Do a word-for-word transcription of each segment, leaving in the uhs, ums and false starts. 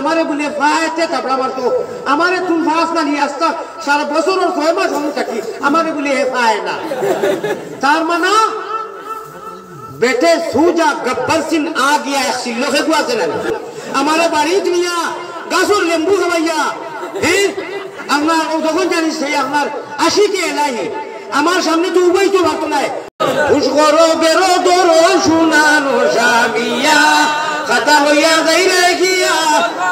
আমারে বুলে ফায়তে থাপড়া মারতো। আমারে তুই ফাস না নি, আস্তা সারা বছরর ছয় মাস আমি থাকি, আমারে বুলে হে ফায় না। তার মানে বেটে সুজা গব্বর সিং আ গিয়া এক সিল্লকে গুয়াছে না। আমারে বাড়িত নিয়া গাছর লেম্বু খাওয়াইয়া, হ্যাঁ, আপনার ও যখন জানিস সেই আপনার আশিকে এলাহি আমার সামনে তো উবাই তো পারতো নাই। হুশ করো বেরো ধরো সোনানো স্বামীয়া, খাতা লইয়া যাই রে গিয়া,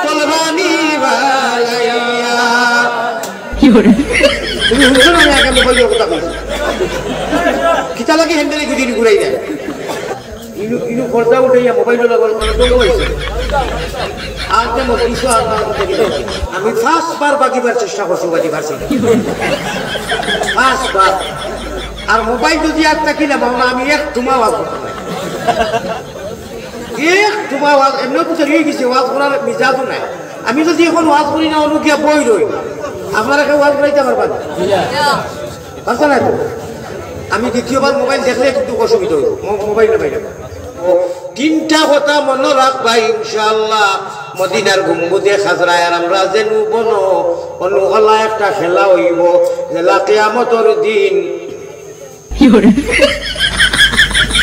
তলবানি বাজাইয়া। কি করে? তুমি হুনছো না, আমি আগে মোবাইলর কথা কইছি। কিতা লাগি হ্যান্ডেলে গুদি ঘুরাই দেয়? ইনু, ইনু পর্দা উঠাইয়া মোবাইল লাগল, মানে দৌড় হইছে। আর তেমন কিছু আর না করতে গেলে আমি পাঁচবার বাগিবার চেষ্টা করছি, বাগি পারছি না। পাঁচবার। আর মোবাইল যদি আর থাকি না, বাবা, আমি এক টুমা ওয়াজ করতাম না। এক টুমা ওয়াজ, এমনি তো চলিয়ে গেছি, ওয়াজ করার মিজাজও নাই। আমি যদি এখন ওয়াজ করি না, অনু গিয়া বই রই, আপনারা কেউ ওয়াজ করাইতে পারবা না। পারছে না তো? আমি দ্বিতীয়বার মোবাইল দেখলে কিন্তু অসুবিধা হইব। মো-, মোবাইল না বাইরে। তিনটা কথা মনো রাখবা ইনশাআল্লাহ। মদিনার গম্বুজে খাজরায় আর আমরা যেনু বনো, অনু অলা একটা খেলা হইব, যেলা কিয়ামতর দিন। কি করে?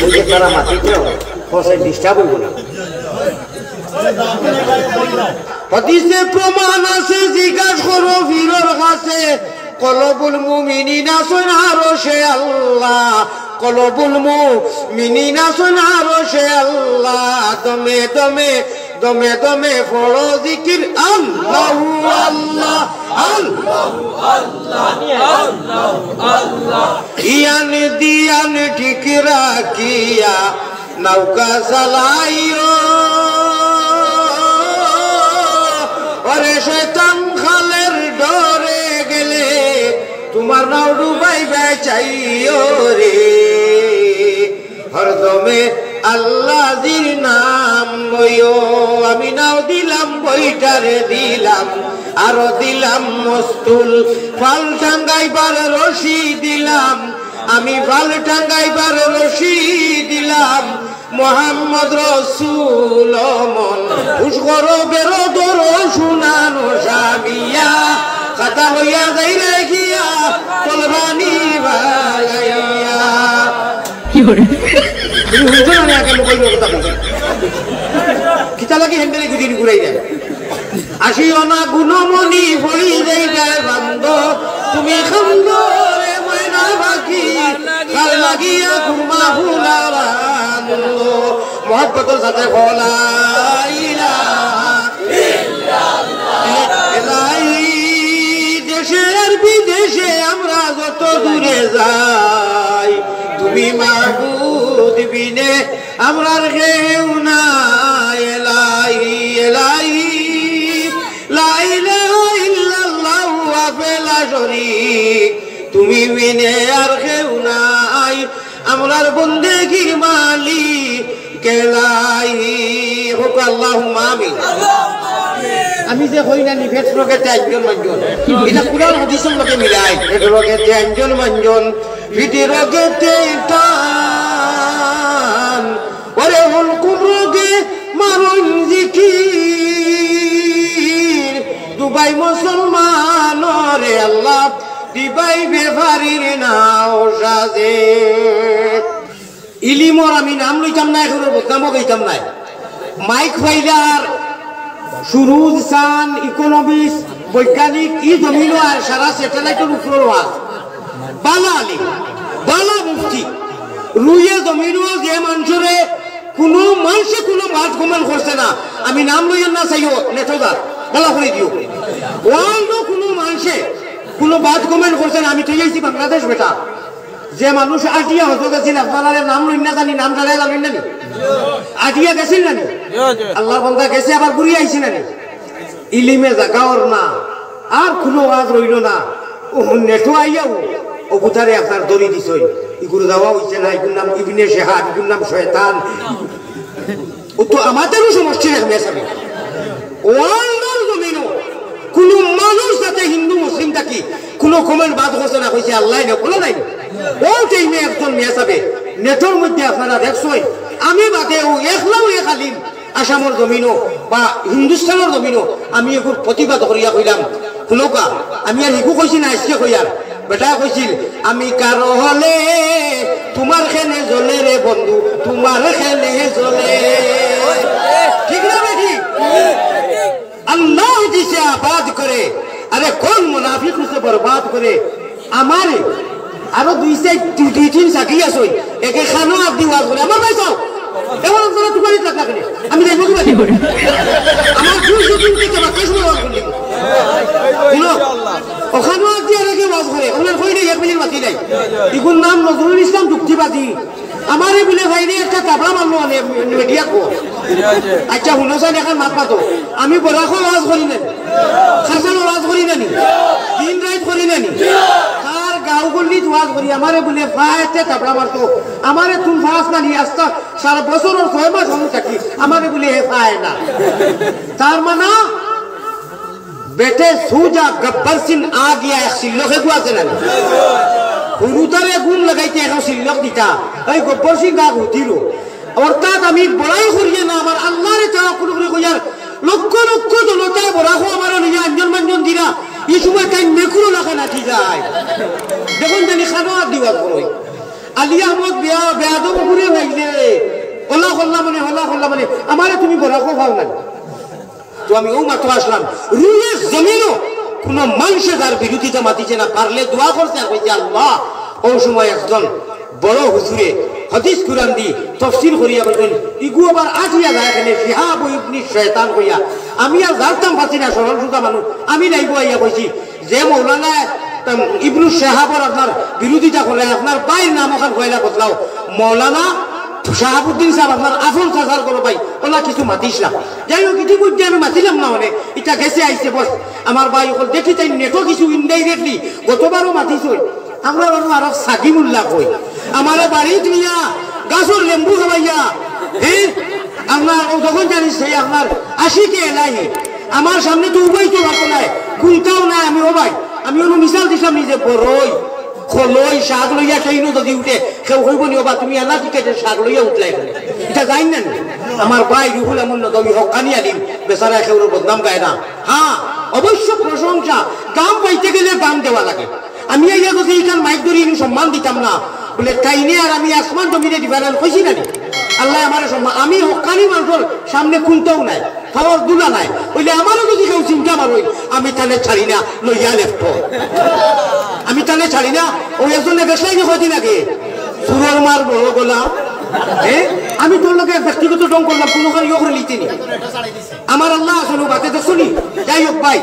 ওই যে তারা মাটিতে ফসে ডিস্টার্ব হইব না। হাদিসে প্রমাণ আছে, জিজ্ঞাস করো ফিরর কাছে। কলবুল মুমিনিন আছইন আরশে আল্লাহ, কলবুল মুমিনিন আছইন আরশে আল্লাহ। দমে দমে, দমে দমে পড়ো জিকির, আল্লাহু আল্লাহ, আল্লাহু আল্লাহ, আল্লাহু আল্লাহ। ইয়ান দিয়ান ঠিক রাখিয়া নৌকা চালাইও। ওরে শয়তান খালের ডরে গেলে তোমার নাও ডুবাইবা চাইও রে। হরদমে আল্লাহ জির নাম লইও। আমি নাও দিলাম বৈঠারে দিলাম, আরো দিলাম মস্তুল, ফাল টাঙ্গাইবার রশি দিলাম, আমি ফাল টাঙ্গাইবার রশি দিলাম, মোহাম্মদ রসুল অমন। হুশ করো বেরো ধরো সোনানো স্বামীয়া, খাতা লইয়া যাই রে গিয়া, তলবানি বাজাইয়া। কি করে? তুমি হুনছো না, আমি আগে মোবাইল কথা বলছি। কিতা লাগি হ্যান্ডেলে গুদিন ঘুরাই দেয়? আসিও না গুণমণি, পড়ি যাইবে বান্দ। তুমি খান্দো রে ময়না পাখি, কার লাগিয়া কুরমা ফুলা বান্দ। মহব্বতর সাথে বলা ইলাহা ইল্লাল্লাহ। এলাই দেশে আর বিদেশে আমরা যত দূরে যাই, তুমি মাবুদ বিনে আমরার কেউ নাই। এলাহি, এলাহি, লা ইলাহা ইল্লাল্লাহু ওয়াহদাহু লা শরীক, তুমি বিনে আর কেউ নাই। আমরার বন্দেগির মালিক এলাহি। হোক আল্লাহুম্মা আমিন। আমি যে কই না নি, পেট রোগেতে আঞ্জন মাঞ্জন, এটা কুরআন হাদিসর লগে মিলাই। পেট রোগেতে আঞ্জন মাঞ্জন, পিঠি রোগেতে টান, ওরে হুলকুম রোগে মারুন জিকির। দুবাই মুসলমান রে আল্লাহ, দিবাই বেফারির নাও সাজে। ইলিমর আমি নাম লইতাম না, এখন বদনামও গাইতাম না। মাইক ফাইলার সুরুজ চান, ইকোনমিস্ট, বৈজ্ঞানিক, ই জমিনো আর সারা স্যাটেলাইটর উপরও আর বালা আলিম, বালা মুফতি, রুয়ে জমিনো যে মানষরে কুনু মানষে কুনু বাদ কমেন্ট করছে না। আমি নাম লইয়ার না চাইও, নেটো যার, বালা করি দিও। ওয়ার্ল্ডও কুনু মানষে কুনু বাদ কমেন্ট করছে না। আমি তো আইছি বাংলাদেশ বেটা। যে মানুষ আটিয়া হজো গেছিল, আপনারা নাম লইন না জানি, নাম জানাই জানেন না নি? আটিয়া গেছিল না নি? আল্লাহর বন্দা গেছে, আবার ঘুরিয়া আইছে না নি? ইলিমে জাগাওর না, আর কুনু ওয়াজ রইল না। ও নেটো আইয়াও, ও বুতারে আপনার দড়ি দিছই। ইগুর দাওয়া হইছে না, ইগুর নাম ইবনে শেহাব, ইগুর নাম শয়তান। ও তো আমাদেরও সমষ্টির এক মেসাবে। ওয়ার্ল্ডর জমিনো কুনু মানুষ যাতে হিন্দু মুসলিম থাকি কুনু কমেন্ট বাদ করছে না, কইছে আল্লাহ না, বলা নাই। ও টাইমে একজন মেসাবে নেটর মধ্যে আপনারা দেখছই, আমি বাদে ও একলাও এক আলিম আসামর জমিনো বা হিন্দুস্তানর জমিনো আমি এগুর প্রতিবাদ করিয়া কইলাম, হুনউক্কা, আমি আর হিগু কইছি না, আইজকে কইয়ার, বেটায় কইছিল, "আমি কারো হলে তুমার কেনে জ্বলে রে বন্ধু, তুমার কেনে জ্বলে।" ঠিক না বেঠিক? আল্লাহ দিছে আবাদ করে, আরে কোন মুনাফিক উসে বরবাদ করে? আমারে আরো দুই চাইর, দুই, দুই তিন সাকি আছে, একে খানো আদি ওয়াজ করে, আমার ভাই চাও, এমন আপনারা তুকারি থাকলা কেনে? আমি যাইব কি বাকি? আমার দুইশো দিন থেকে বাকি সময় ওয়াজ করলি। হুনো, ওখানো আদি আর একে ওয়াজ করে, ওনার কই নাই, এক মিনিট বাকি নাই। ইগুর নাম নজরুল ইসলাম যুক্তিবাদী। আমারে বুলে ভাইরে একটা তাবড়া মারলো মানে মিডিয়া কো। আচ্ছা, হুনো চাইন, এখন মাত মাতো। আমি বরাকো ওয়াজ করি না নি? খারসানো ওয়াজ করি না নি? দিন রাইত করি না নি? তার গাঁও গল্লিত ওয়াজ করি, আমারে বুলে ফায়েতে তাবড়া মারতো। আমারে তুন ফাস না নি, আস্তা সারা বছরর ছয় মাস আমি থাকি, আমারে বুলে হে ফায় না। তার মানে বেটে সু যা গব্বর সিং আ গিয়া এক সিল্লকে গুয়াছে না নি? হুরুতারে গুম লাগাইতে এখন সিল্লক দিতা, এই গব্বর সিং আ হুতিরো। অর্থাৎ আমি বড়াই করিয়া না, আমার আল্লাহরে তাওয়াক্কুল করি কইয়ার, লক্ষ লক্ষ জনতায় বরাকো আমারে লইয়া আঞ্জন মাঞ্জন দিরা, ই সময় তাইন মেকুরো লাখা নাচি যায়। দেখইন জানি খানো আদি ওয়াজ করই। আলী আহমদ বেয়া-, বেয়াদব উপরে হইলে, হলা হল্লা মানে, হলা হল্লা মানে, আমারে তুমি বরাকো পাও না। তো আমি অউ মাত্র আসলাম, রুয়ে জমিনো কোনো মানষে যার বিরোধিতা মাতিছে না, পারলে দোয়া করছে আর কইছে, "আল্লাহ।" অউ সময় একজন বড় হুজুরে হাদিস কুরআন দি তফসির করিয়া কইছেন, ইগু আবার আটিয়া যায় এখানে শিহাব ইবনি শয়তান কইয়া। আমি আর জানতাম পারছি না, সরল সুজা মানুষ, আমি লাইভো আইয়া কইছি, যে মৌলানা, উম, ইবনু শাহাবর আপনার বিরোধিতা করে, আপনার ভাইর নাম ওখান কইলা বদলাও। মৌলানা শাহাবুদ্দিন সাহেব আপনার আফন চাচার বড় ভাই, ওলা কিছু মাতিস না। যাই হোক, ইতিমধ্যে আমি মাতিলাম না, মানে, ইটা গেছে আইছে, বস। আমার ভাই অকল দেখি তাই নেটো কিছু indirectly গতবারও মাতিছইন। আমরা বারো আরো সাকিমুল্লাহ কই। আমারে বাড়িত নিয়া গাছর লেম্বু খাওয়াইয়া, হ্যাঁ? আপনার ও যখন জানিস সেই আপনার আশিকে এলাহি। আমার সামনে তো উবাইতো পারতো নায়, কুন্তাও নায়। আমি, ও ভাই, আমি অনো মিসাল দিছলাম নিজে, বড়ই, খলই, শাক লইয়া ট্রেইনো যদি উঠে, কেউ কইবো নি, "ও বা, তুমি আনা টিকেটের শাক লইয়া উঠলাই কেনে?" ইটা যাইন না নি? আমার ভাই রুহুল আমিন নদভী হক্কানি আলিম, বেচারা কেউর বদনাম গায় না। হ্যাঁ, অবশ্য প্রশংসা, দাম পাইতে গেলে দাম দেওয়া লাগে। আমি আইয়া যদি ইখান মাইক ধরি, ইনি সম্মান দিতাম না। বুলে, "তাইনে আর আমি আসমান জমিনে difference কইছি না নি?" আল্লায় আমারে সম্মান, আমি হক্কানি মানষর সামনে কুন্তাও নায়, পাওর দুলা নায়। বুলে, "আমারও যদি কেউ চিন্তা মারইন, আমি তানে ছাড়ি না, লইয়া লেখবো। আমি তানে ছাড়ি না।" ও একজনে গেছলাইনি কয়দিন আগে, "সুরর মার বড় গলা।" হ্যাঁ, আমি তোর লগে ব্যক্তিগত ঢং করলাম, কোনো কারণ ইয়ে করে লিতে নি। আমার আল্লাহ আসলে বাতে দেখছো নি? যাই হোক ভাই,